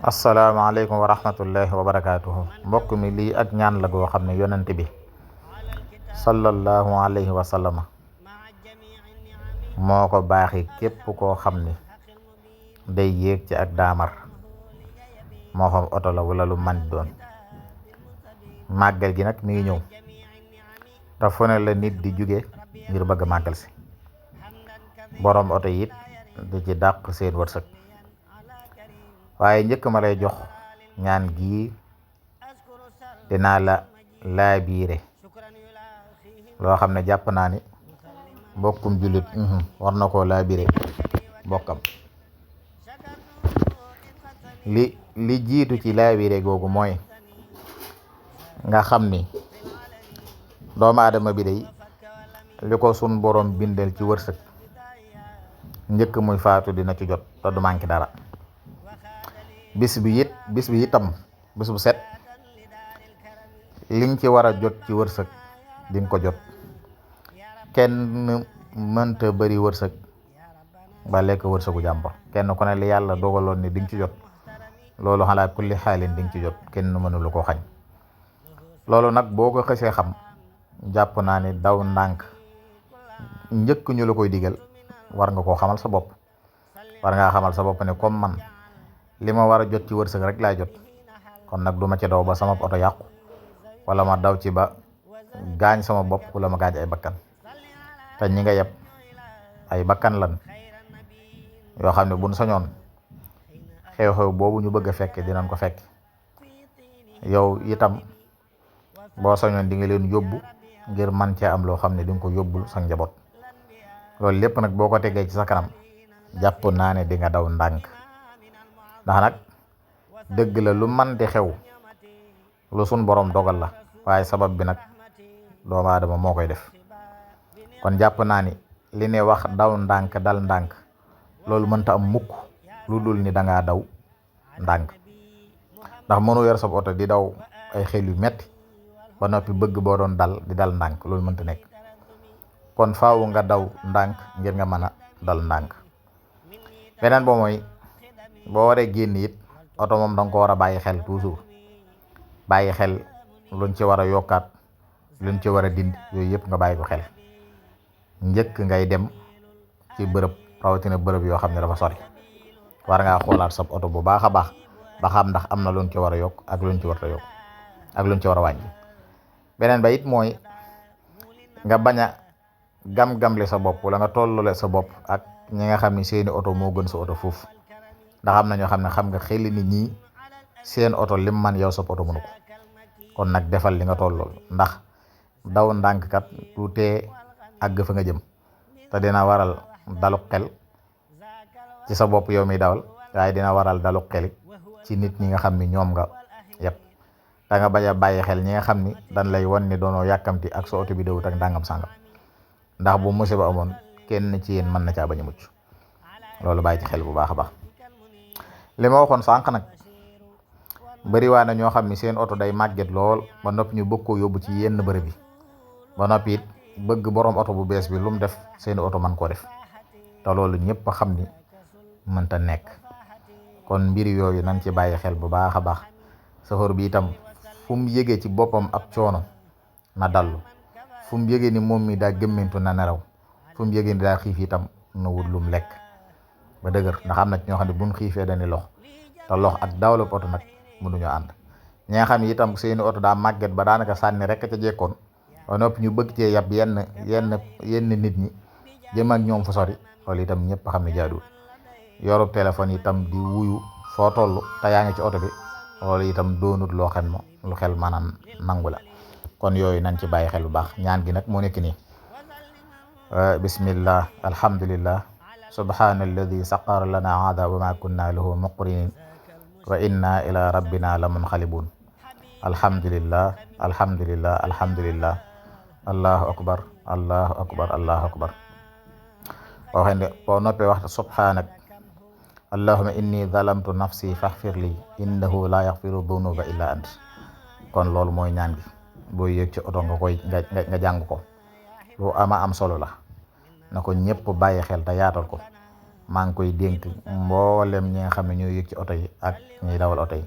asalaamaaleykum wa rahmatullahi wa barakaatuhu. mbokk mi lii ak ñaan la goo xam ne yonent bi sallallahu alayhi wa sallama moo ko baaxi képp koo xam ne day yéeg ci ak daamar, moo xam oto la wala lu man doon. màggal gi nag mi ngi ñëw te fu ne la nit di jóge ngir bëgg màggal si. borom oto yi it di ci dàq seen wërsëg. waaye njëkk ma lay jox ñaan gii dinaa la laabiire loo xam ne jàpp naa ni mbokkum jullit war na koo laabiire bokkam. li jiitu ci laabiire googu mooy nga xam ni doomu aadama bi day li ko sun borom bindal ci wërsëg njëkk muy faatu dina ci jot te du manqué dara. bis bi itam bis bu set liñ ci war a jot ci wërsëg di nga ko jot. kenn mënta bari wërsëg ba lekk wërsëgu jàmbur. kenn ku ne li yàlla dogaloon ni di nga ci jot loolu xalaa kulli xaalin di nga ci jot, kenn mënulu ko xañ. loolu nag boo ko xësee xam jàpp naa ni daw ndànk njëkk ñu la koy digal war nga koo xamal sa bopp. war ngaa xamal sa bopp ne comme man li ma war a jot ci wërsëg rek laay jot, kon nag du ma ci daw ba sama oto yàqu wala ma daw ci ba gaañ sama bopp wala ma gaañ ay bakkan. te ñi nga yeb ay bakkan lan yoo xam ne buñ sañoon xew-xew boobu ñu bëgg a fekke dinañ ko fekk. yow itam boo sañoon di nga leen yóbbu ngir man cee am loo xam ne di nga ko yóbbul sa njaboot. loolu lépp nag boo ko tegee ci sa kanam jàpp naa ne di nga daw ndànk. ndax nag dëgg la lu man di xew lu sun borom dogal la, waaye sabab bi nag doomu aadama moo koy def. kon jàpp naa ni li ne wax daw ndànk dal ndànk loolu mënta am mukk lu dul ni dangaa daw ndànk. ndax mënu yor sa oto di daw ay xel yu metti ba noppi bëgg boo doon dal di dal ndànk, loolu mënta nekk. kon faawu nga daw ndànk ngir nga mën a dal ndànk. beneen boo mooy boo waree génn it oto moom danga ko war a bàyyi xel toujours. bàyyi xel luñ ci war a yokkaat, luñ ci war a dindi, yooyu yëpp nga bàyyi ko xel njëkk ngay dem ci bërëb, rawatina bërëb yoo xam ne dafa sori. war ngaa xoolaat sab oto bu baax a baax ba xam ndax am na luñ ci war a yokk ak luñ ci war a yokk ak luñ ci war a wàññi. beneen ba it mooy nga bañ a gam-gamle sa bopp wala nga tollule sa bopp ak ñi nga xam ne seeni oto moo gën sa oto foofu. ndax am na ñoo xam ne xam nga xeli nit ñi seen oto lim man yow sa oto mënu ko. kon nag defal li nga tollool, ndax daw ndànk kat du tee àgg fa nga jëm te dina waral dalu xel ci sa bopp yow mi dawal, waaye dina waral dalu xel ci nit ñi nga xam ni ñoom nga yëpp. da nga bañ a bàyyi xel ñi nga xam ni dañ lay wan ni doonoo yàkkamti ak sa oto bi dawut ak ndàngam sàngam, ndax bu musiba amoon kenn ci yéen mën na caa bañ a mucc. loolu bàyyi ci xel bu baax a baax. li ma waxoon sànq nag bari waa na ñoo xam ni seen oto day màgget lool ba noppi ñu bëgg koo yóbbu ci yenn bërëb bi ba noppi it bëgg borom oto bu bees bi lu mu def seeni oto man koo def, te loolu ñëpp a xam ni mënta nekk. kon mbir yooyu nañ ci bàyyi xel bu baax a baax. safar bi itam fu mu yëgee ci boppam ab coono na dallu, fu mu yëgee ni moom mi daa gëmmentu na nelaw, fu mu yëgee ni daa xiif itam na wut lum lekk ba dëgër. ndax am na ñoo xam ne buñ xiifee dañuy lox, te lox ak dawlab oto nag mënuñoo ànd. ñi nga xam ne itam seeni oto daa màgget ba daanaka sànni rek ca jekkoon ba noppi ñu bëgg cee yab yenn nit ñi jëm ak ñoom fu sori, loolu itam ñëpp xam ne jaaduwul. yorub téléphone itam di wuyu foo toll te yaa ngi ci oto bi, loolu itam doonut loo xam ne lu xel maanaam nangu la. kon yooyu nañ ci bàyyi xel bu baax. ñaan gi nag moo nekk nii: bismillah, alhamdulillah, subhana alladi saqara lana aada wa ma kunna lahu muqrinin wa inna ila rabbina la munqalibun. alhamdulillah alhamdulillah alhamdulillah, allahu akbar allahu akbar allahu akbar. boo noppee waxta subhanak allahumma inni zalamtu nafsi faghfir li innahu la yaghfiru dhunuba illa ant. kon loolu mooy ñaan gi. boo yëg ci oto nga jàng ko. lu ama am solo la, na ko ñëpp bàyyi xel te yaatal ko. maa ngi koy dénk mboolem ñi nga xam ne ñooy yëg ci oto yi ak ñuy dawal oto yi